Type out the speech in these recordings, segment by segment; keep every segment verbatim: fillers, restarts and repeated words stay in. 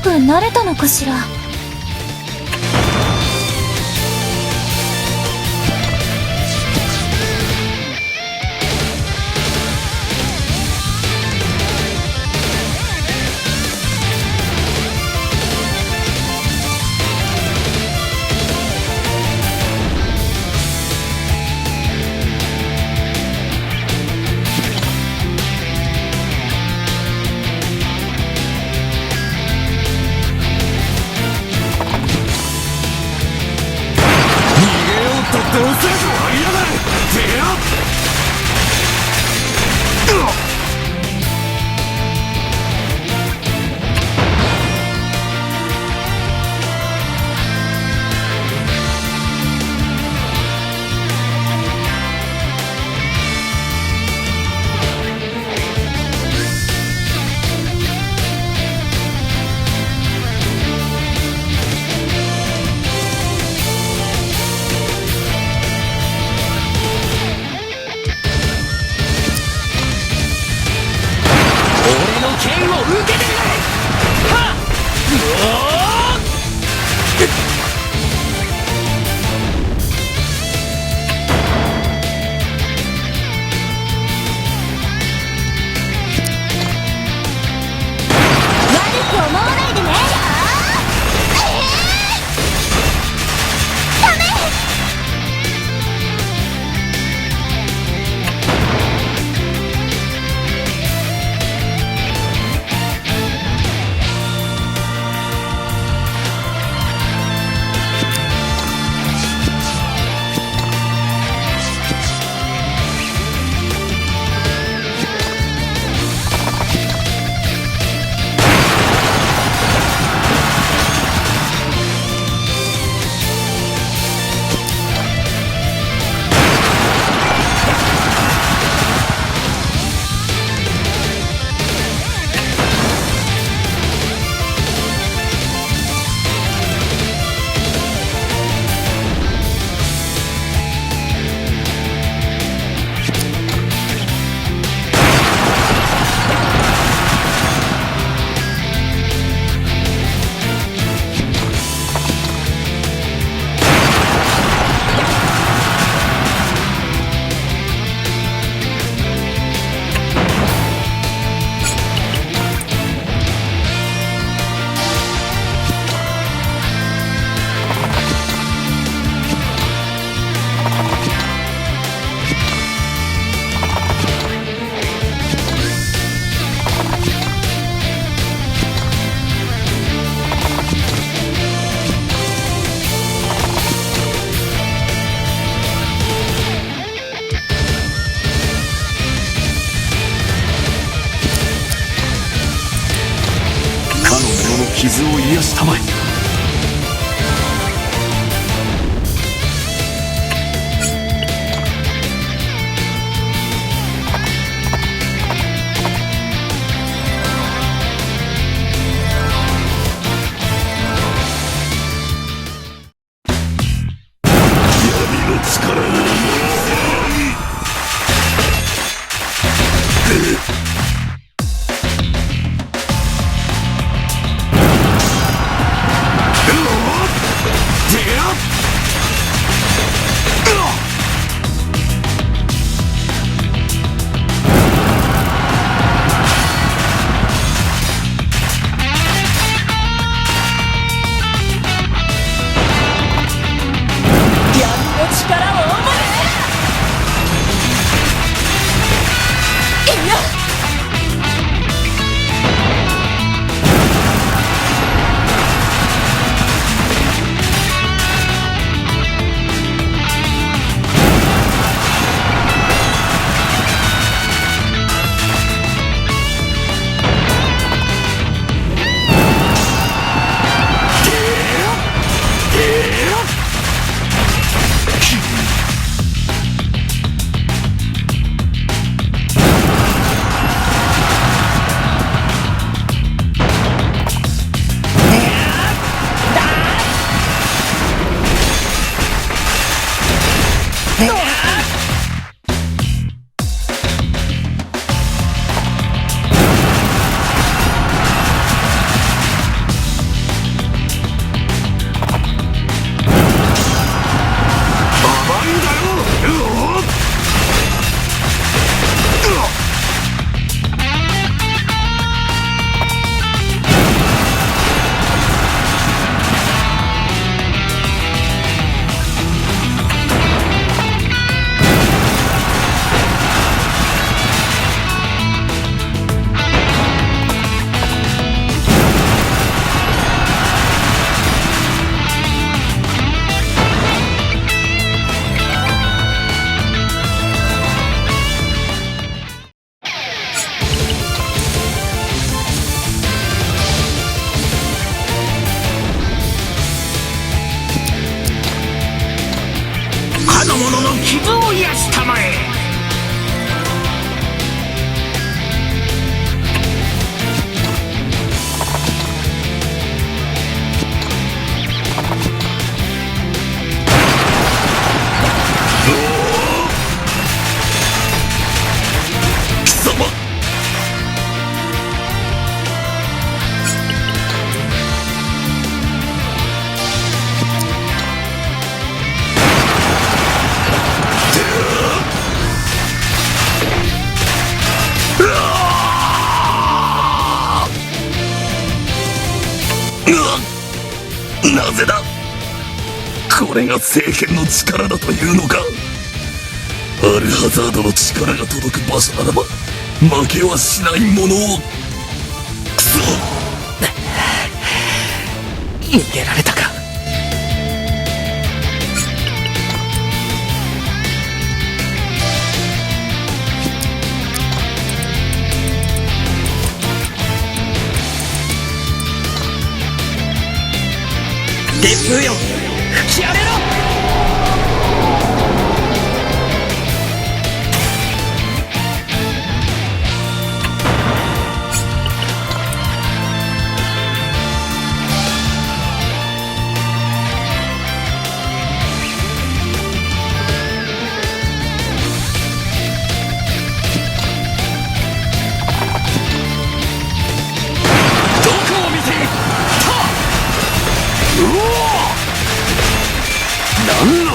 と慣れたのかしら。 逃げようったって、うせえと張りやがれ。てやっ。 俺の剣を受けてくれ。はっ。うおー。 かの者の傷を癒したまえ。 いや、風だ。これが聖剣の力だというのか。アルハザードの力が届く場所ならば、負けはしないものを。クソ。逃げられたか。烈風よ、吹き荒れろ。どこを見ている。うお！なんの。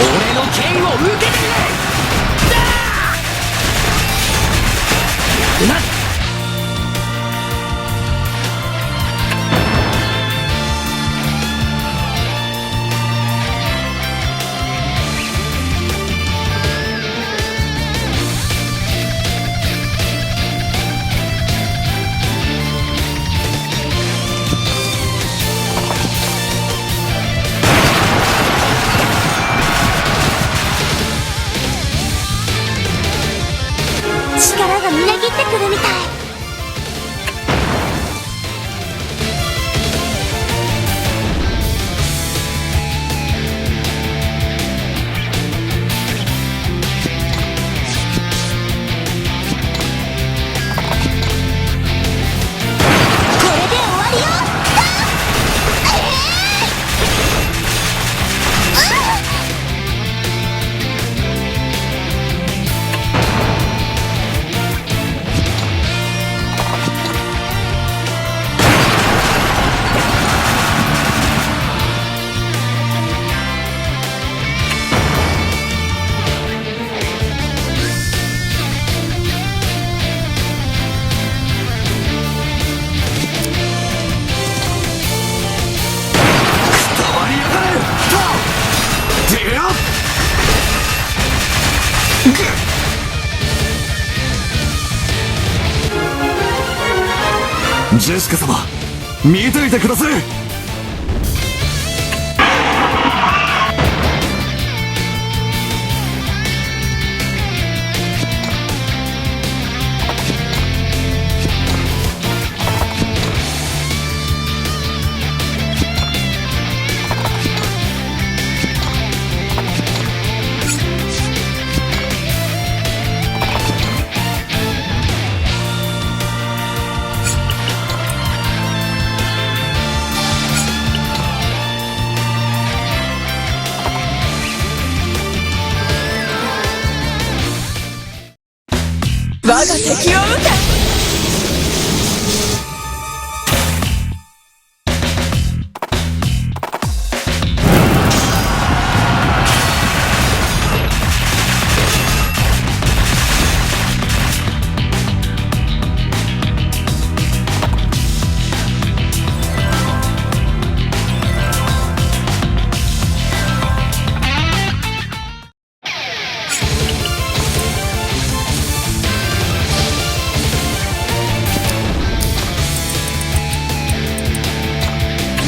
俺の剣を受けてくれ。だー！やるな！力がみなぎってくるみたい。これで終わりよ。ジェシカ様、見といてください。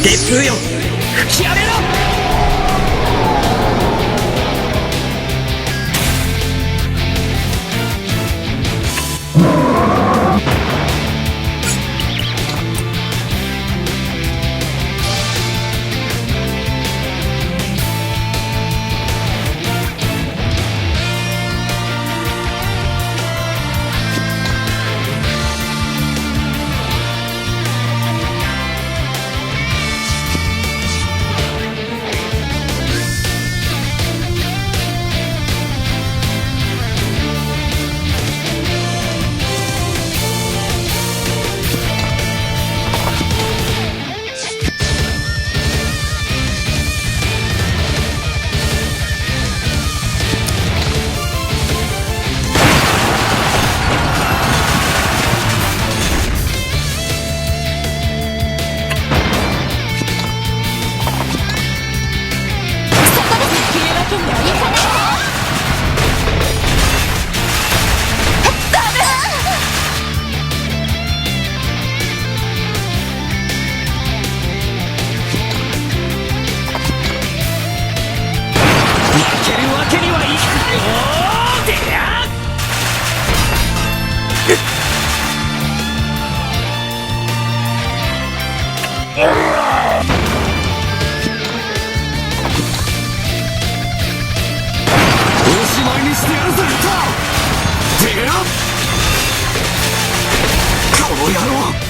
烈風よ、吹き荒れろ！負けるわけにはいかない！おー、てや！おしまいにしてやるぜ、タ！てや！この野郎！